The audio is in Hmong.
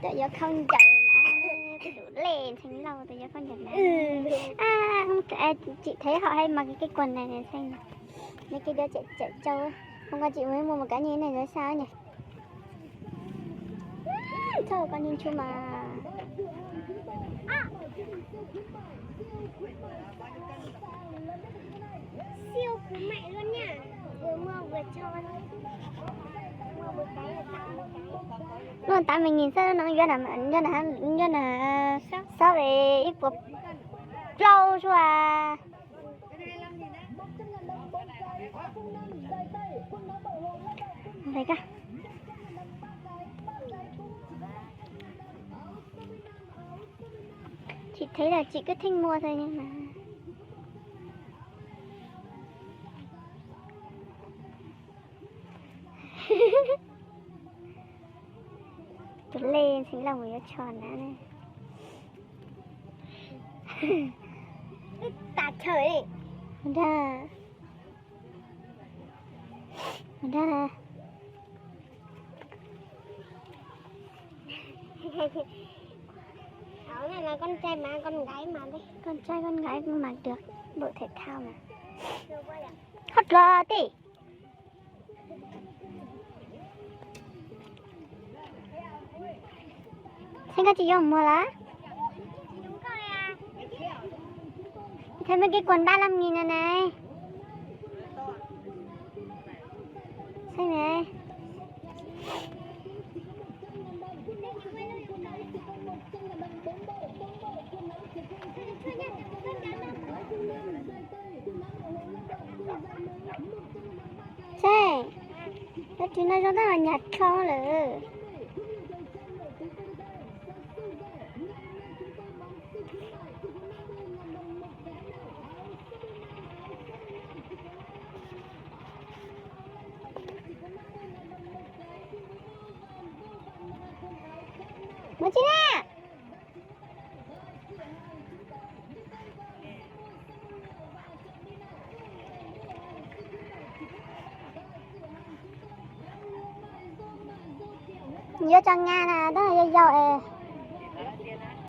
Tus yuav khau ncaws na, tus lej ntxhee lauj, tus yuav khau ncaws na. Tsim thev hom hais mas kev kuas na, ntxhee na, nws kev dua tseem tsau. Ua koj tsim mus mus kav nyi ne, yuav xa ne. Txhob ua koj ntshu mas. Lub tám mươi nghìn xwb no, yuav na, yuav na, xob li ib puas plaub sua. Tsim thev los tsim kwv theej muag xwb mas. Tus lej ntxhee lauj, mus yuav tsho na. Wb tas chaw li. Dag, dag. Con trai con gái mà đi. Con trai con gái mà được, đội thể thao mà. Hot lò ti. Xeeb, koj tsis yuav muag lawm? Thaij mej kev kuas ba laj mis na ne. Xeeb ne. Seb, tus tsis no zoo tab mas nyag dlhau lawm. Mus tsis na. Yuav tso nqa na, tab yau yau es.